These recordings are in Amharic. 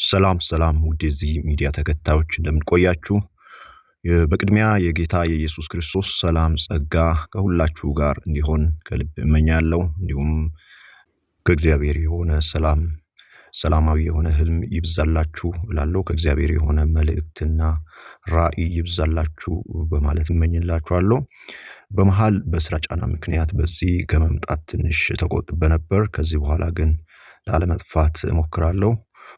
ሰላም ሰላም ውድ የዚህ ሚዲያ ተከታዮች እንደምን ቆያችሁ? በቅድሚያ የጌታ የኢየሱስ ክርስቶስ ሰላም ጸጋ ከሁላችሁ ጋር እንዲሆን ከልብ እመኛለሁ። እንዲሁም ከእግዚአብሔር የሆነ ሰላም፣ ሰላማዊ የሆነ ህልም ይብዛላችሁ እላለሁ። ከእግዚአብሔር የሆነ መልእክትና ራዕይ ይብዛላችሁ በማለት እመኝላችኋለሁ። በመሃል በስራ ጫና ምክንያት በዚህ ከመምጣት ትንሽ ተቆጥቤ ነበር። ከዚህ በኋላ ግን ላለመጥፋት እሞክራለሁ።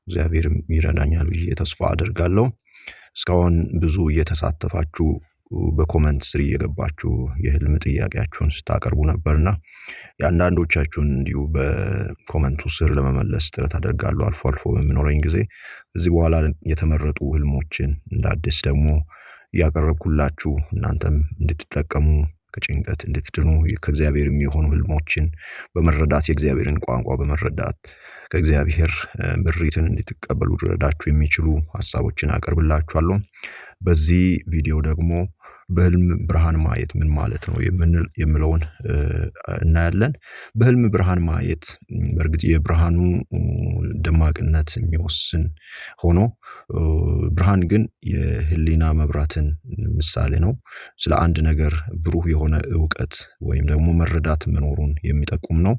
እግዚአብሔርም ይረዳኛል ብዬ ተስፋ አደርጋለሁ። እስካሁን ብዙ እየተሳተፋችሁ በ comment ስር እየገባችሁ የህልም ጥያቄያችሁን ስታቀርቡ ነበርና የአንዳንዶቻችሁን እንዲሁ በ comment ኡ ስር ለመመለስ ጥረት አደርጋለሁ አልፎ አልፎ በሚኖረኝ ጊዜ። ከዚህ በኋላ የተመረጡ ህልሞችን እንደ አዲስ ደግሞ እያቀረብኩላችሁ እናንተም እንድትጠቀሙ፣ ከጭንቀት እንድትድኑ፣ ከእግዚአብሔር የሚሆኑ ህልሞችን በመረዳት፣ የእግዚአብሔርን ቋንቋ በመረዳት ከእግዚአብሔር ምሪትን እንድትቀበሉ ሊረዳችሁ የሚችሉ ሀሳቦችን አቀርብላችኋለሁ። በዚህ ቪዲዮ ደግሞ በህልም ብርሃን ማየት ምን ማለት ነው የምለውን እናያለን። በህልም ብርሃን ማየት በእርግጥ የብርሃኑ ደማቅነት የሚወስን ሆኖ ብርሃን ግን የህሊና መብራትን ምሳሌ ነው። ስለ አንድ ነገር ብሩህ የሆነ እውቀት ወይም ደግሞ መረዳት መኖሩን የሚጠቁም ነው።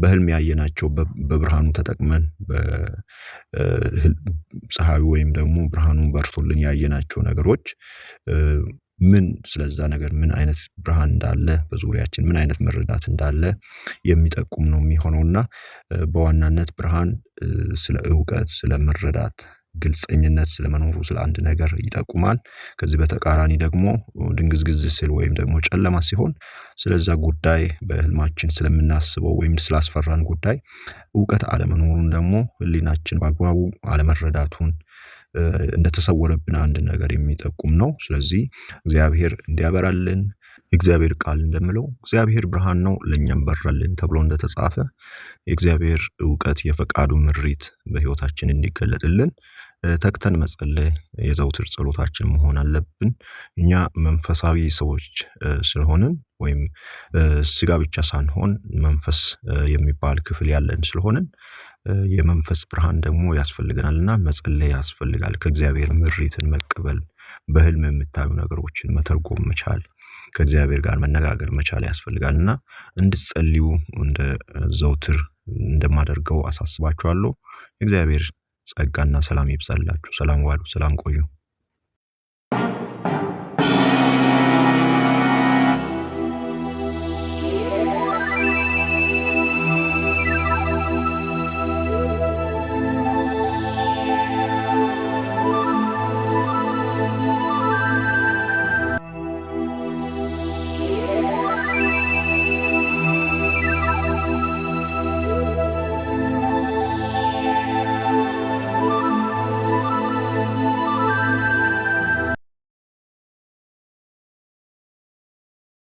በህልም ያየናቸው በብርሃኑ ተጠቅመን በፀሐዩ ወይም ደግሞ ብርሃኑን በርቶልን ያየናቸው ነገሮች ምን ስለዛ ነገር ምን አይነት ብርሃን እንዳለ፣ በዙሪያችን ምን አይነት መረዳት እንዳለ የሚጠቁም ነው የሚሆነው። እና በዋናነት ብርሃን ስለ እውቀት፣ ስለ መረዳት፣ ግልፀኝነት ስለመኖሩ ስለ አንድ ነገር ይጠቁማል። ከዚህ በተቃራኒ ደግሞ ድንግዝግዝ ሲል ወይም ደግሞ ጨለማ ሲሆን ስለዛ ጉዳይ በህልማችን ስለምናስበው ወይም ስላስፈራን ጉዳይ እውቀት አለመኖሩን፣ ደግሞ ህሊናችን በአግባቡ አለመረዳቱን፣ እንደተሰወረብን አንድ ነገር የሚጠቁም ነው። ስለዚህ እግዚአብሔር እንዲያበራልን፣ የእግዚአብሔር ቃል እንደሚለው "እግዚአብሔር ብርሃን ነው፣ ለእኛም በራልን" ተብሎ እንደተጻፈ የእግዚአብሔር እውቀት፣ የፈቃዱ ምሪት በህይወታችን እንዲገለጥልን ተግተን መጸለይ የዘውትር ጸሎታችን መሆን አለብን። እኛ መንፈሳዊ ሰዎች ስለሆንን ወይም ስጋ ብቻ ሳንሆን መንፈስ የሚባል ክፍል ያለን ስለሆንን የመንፈስ ብርሃን ደግሞ ያስፈልገናልና መጸለይ ያስፈልጋል። ከእግዚአብሔር ምሪትን መቀበል፣ በህልም የምታዩ ነገሮችን መተርጎም መቻል፣ ከእግዚአብሔር ጋር መነጋገር መቻል ያስፈልጋል። እና እንድትጸልዩ እንደ ዘውትር እንደማደርገው አሳስባችኋለሁ። እግዚአብሔር ጸጋና ሰላም ይብዛላችሁ። ሰላም ዋሉ፣ ሰላም ቆዩ።